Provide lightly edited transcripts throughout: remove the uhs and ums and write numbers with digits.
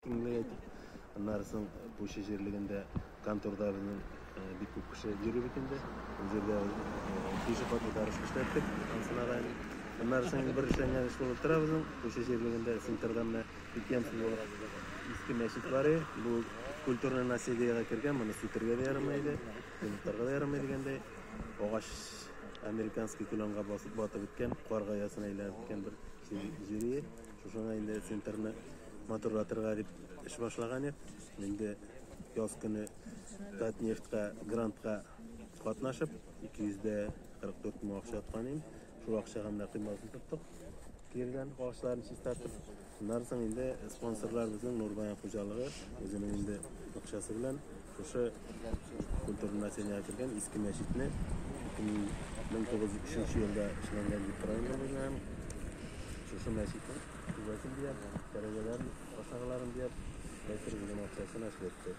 Киңлек әйтик. Аннары соң Пуща җирлегендә конторда безнең бик күп кеше йөри бит инде. Ул җирдә пешеходный дорожка эшләттек, анысына да инде. Аннары соң инде бер эшләнгән эш булып тора безнең Пуща җирлегендә, центрда менә бик ямьсез булып иске мәчет бар иде. Бу культурное наследиегә кергән, моны сүтергә дә ярамый иде, ремонтларга да ярамый дигәндәй. Агач американский кленга басып батып беткән, карга оясына әйләнеп беткән бер җир иде. Шушыңа инде центрны матурлатырга дип эш башлаган идек. Инде яз көне Татнефтька грантка катнашып, 244 мең акча откан идем. Шул акчага менә коймасын тоттык. Кирдән агачларын чистартып. Аннан соң инде спонсорлар безнең Нурбаян хуҗалыгы үзенең инде акчасы белән шушы культурный населениегә кергән иске мәчетне 1903 елда эшләнгән дип тора инде безнең. Шушы мәчетнең түбәсен бияп, тәрәзәләрен, башагаларын бияп, бәлки үзенең акчасына эшләтте.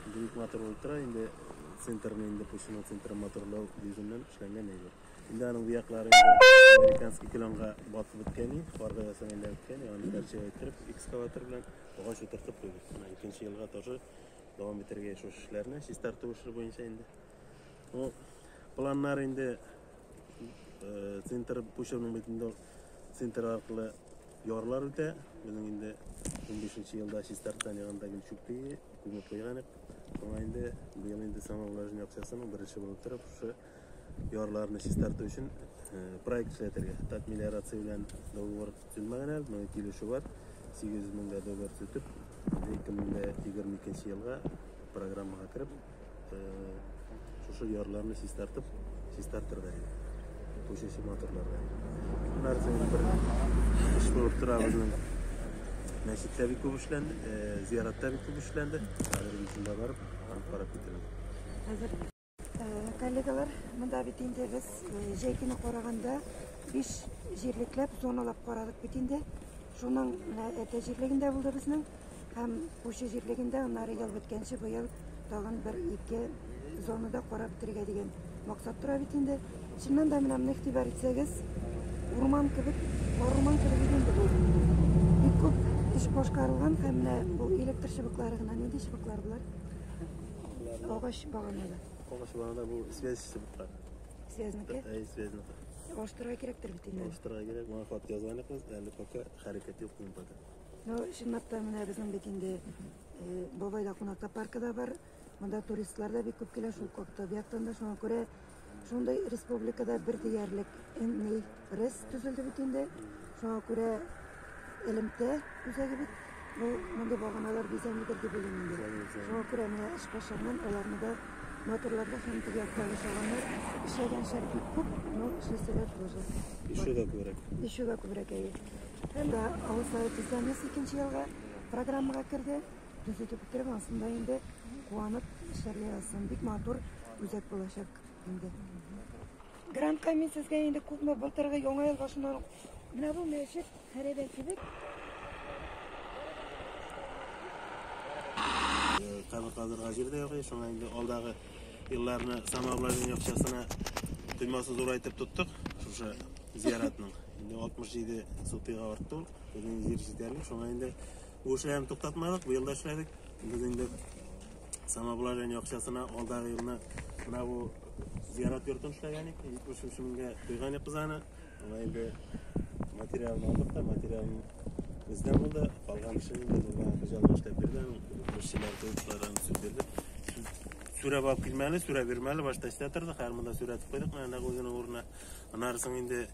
Инде бик матур булып тора, инде центрны инде Пущино центрын матурлау йөзеннән эшләнгән әйбер. Инде аның бу яклары инде американский кленга батып беткән, карга ясап әйләнеп беткән, аны тәрҗемә иттереп, экскаватор белән агач утыртып куйдык. Менә икенче елга тоже дәвам итәргә шушы эшләрне, чистарту эше буенча инде. Ну, планнар инде центр Пущевның бит инде центр аркылы ярлар үтә. Безнең инде 15 елда чистарткан ягында гел чүп күмеп куйган идек. Шуңа инде быел инде самовложение акчасының беренче булып торып, шушы ярларны чистарту өчен проект эшләтергә. Татмелиорация белән договор төзелмәгән әле, моның килешү бар. 800 меңгә договор төзетеп, 2022 елга программага кереп, шушы ярларны чистартып, чистартырга инде. Пущечи моторларга. Аннары соң бер эш булып тора безнең. Мәчеттә бик күп эшләнде, зияратта бик күп эшләнде. Хәзер мин шунда барып, карап китерәм. Хәзер коллегалар, монда бит инде без җәй көне караганда 5 җирлекләп зоналап карадык бит инде. Шуның менә Әтә җирлегендә булды безнең һәм Пуща җирлегендә, аннары ел беткәнче быел тагын бер-ике зонада карап бетерергә дигән максат тора бит инде. Чыннан да менә моны игътибар итсәгез, урман кебек, карурман кебек иде инде бу. Бик күп эш башкарылган һәм менә бу электр чыбыклары гына, нинди чыбыклар болар? Агач баганада. Агач баганада бу связь чыбыклар. Связники? Әй, связники. Алыштырырга кирәктер бит инде. Алыштырырга кирәк. Моңа хат язган идек, әле пока хәрәкәт юк безнең пока. Ну, чынлап та менә безнең бит инде Бабайда кунакта паркы да бар. Монда туристлар да бик күп килә, шул табигатьтән дә, шуңа күрә шундый республикада бер диярлек ни РЭС төзелде бит инде. Шуңа күрә элемтә үзәге бит. Бу мондый баганалар бизәмидер дип уйлыйм инде. Шуңа күрә менә эш башланган, аларны да матурларга һәм теге яктагы чаганнар эшләгән эшләр бик күп, но эшләсәләр тоже. Еще да күбрәк. Еще да күбрәк, әйе. Һәм дә авыл советы зданиясе икенче елга программага керде. Төзетеп бетереп, ансында инде куанып эшләргә язсын. Бик матур үзәк булачак инде. Грантка мин сезгә инде күпме былтыргы яңа ел башыннан менә бу мәчет хәрабә кебек. Кабер казырга җир дә юк, шуңа инде алдагы елларны самообложение акчасына коймасы зурайтып тоттык, шушы зияратның. Инде 67 сотыйга артты ул. Безнең җир җитәрлек, шуңа инде бу эшләрне туктатмадык, быел да эшләдек. Без инде самообложение акчасына алдагы елны менә бу зиярат йортын эшләгән идек, 73 меңгә куйган идек без аны. Аңа инде материалын алдык та, материалын бездән булды. Калган эшен инде Нурбаян хуҗалыгы эшләп бирде, эшчеләр куйдылар, аны төзеп бирде. Сүрәп алып килмәле, сүрә бирмәле, башта эштә тордык, хәзер монда сүрәтеп куйдык, менә нәкъ үзенең урынына. Аннары соң инде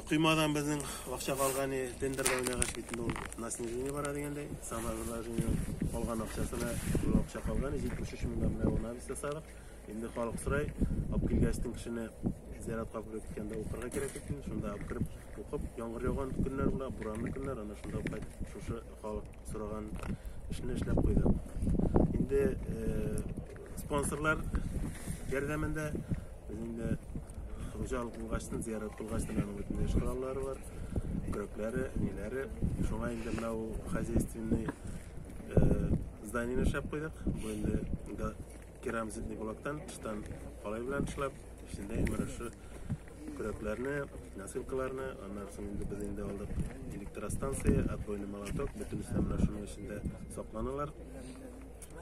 коймадан безнең акча калган, тендерда уйнагач бит инде ул на снижение бара дигәндәй, самообложение калган акчасына шул акча калган, 73 меңгә менә бу навес ясадык. Инде халык сорай, алып килгәчтен кешене зиратка алып киткәндә укырга кирәк бит инде, шунда алып кереп укып, яңгыр яуган көннәр була, буранлы көннәр, ана шунда алып кайтып шушы халык сораган эшне эшләп куйдык. Инде спонсорлар ярдәмендә без инде хуҗалык булгачтын, зиярат булгачтын, аның бит инде эш кораллары бар, көрәкләре, ниләре. Шуңа инде менә ул хозяйственный зданиене эшләп куйдык. Бу инде керамзитный блоктан, тыштан калай белән эшләп, эчендә менә шушы Көрәкләрне, носилкаларны, аннан соң инде без инде алдык электростанция, отбойный молоток, бөтенесе менә шуның эчендә сакланалар.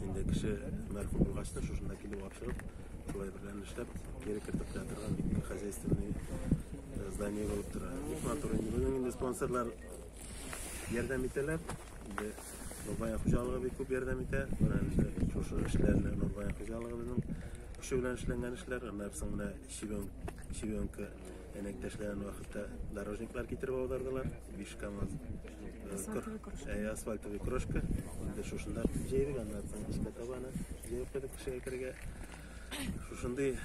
Инде кеше мәрхүм булгач та шушында килеп алып чыгып, шулай белән эшләп, кире кертеп куя торган бик хозяйственный здание булып тора. Бик матур инде. Безнең инде спонсорлар ярдәм итәләр. Инде Нурбаян хуҗалыгы бик күп ярдәм итә. Менә инде шушы эшләрне Нурбаян хуҗалыгы безнең көче белән эшләнгән эшләр. Аннан соң менә щебенка әнәктә эшләгән вакытта дорожниклар китереп аудардылар. 5 КАМАЗ асфальтовый крошка. Инде шушында җәйдек, аннан соң эшкә табаны җәеп куйдык кешегә керергә. Шушындый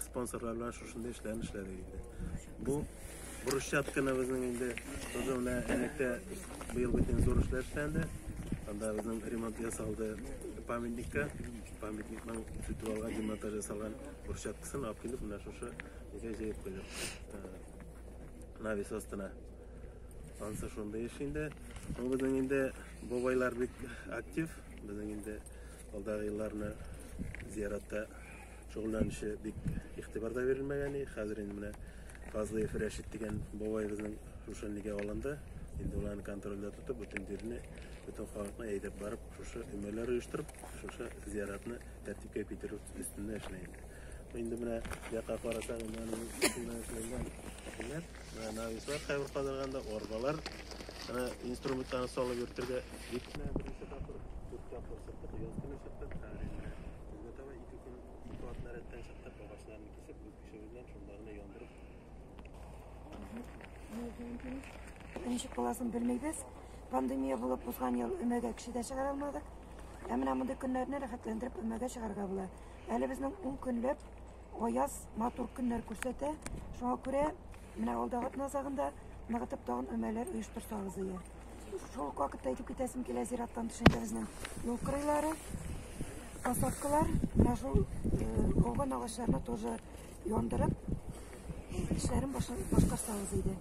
спонсорлар белән шушындый эшләрне эшләдек инде. Бу брусчатканы безнең инде тоже менә әнәктә быел бөтен зур эшләр эшләнде. Анда безнең ремонт ясалды памятникка. Памятникның сүтеп алган, демонтаж ясалган брусчаткасын алып килеп, менә шушы нигә җәеп куйдык. Навес астына. Ансы шундый эш инде. Ну, безнең инде бабайлар бик актив. Безнең инде алдагы елларны зиратта шөгыльләнүче бик игътибар да бирелмәгән. Хәзер инде менә Фазлыев Рәшит дигән бабай безнең шушы нигә алынды. Инде уларны контрольдә тотып, бөтен җирне, бөтен халыкны әйдәп барып, шушы өмәләр оештырып, шушы зиратны тәртипкә китерү өстендә эшләй инде. Инде менә якка карасаң, инде аның шуннан эшләнгән ниләр, менә навислар хәбәр калдырганда, арбалар, менә инструментларны салып йөртергә бик менә беренче тапкыр, дүрт тапкыр чыктык, яз көне чыктык, хәзер инде көзгә таба 2 көн, 2 атна рәттән чыктык, агачларны кисеп, үз көчебез белән шунда гына яндырып. Ничек буласын белмибез. Пандемия булып узган ел өмәгә кеше дә чыгара алмадык. Ә менә мондый көннәрне рәхәтләндереп өмәгә чыгарга була. Әле безнең 10 көнләп аяз матур көннәр күрсәтә. Шуңа күрә менә алдагы атна азагында ныгытып тагын өмәләр оештырсагыз ие. Шул ук вакытта әйтеп китәсем килә, зираттан төшендә безнең юл кырыйлары, посадкалар, менә шул ауган агачларны тоже яндырып, эшләрен башкарсагыз иде.